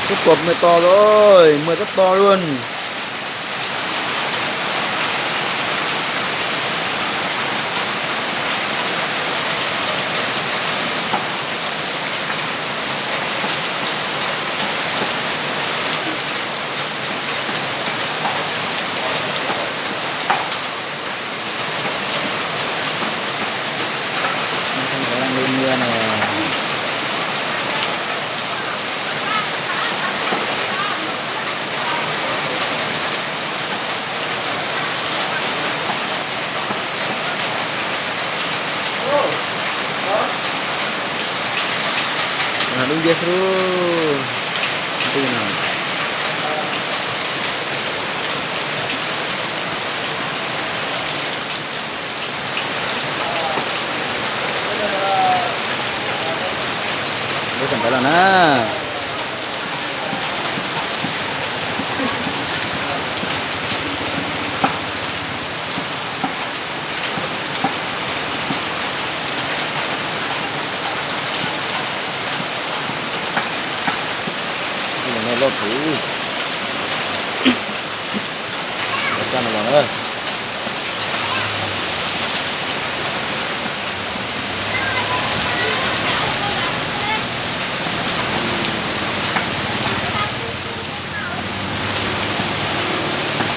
Tab tom muaj to lawm, muaj tab tom luaj. Dub nciab xwb lub. Twb no. Lub tawm ntawd los na. Loj heev. Coj no los na.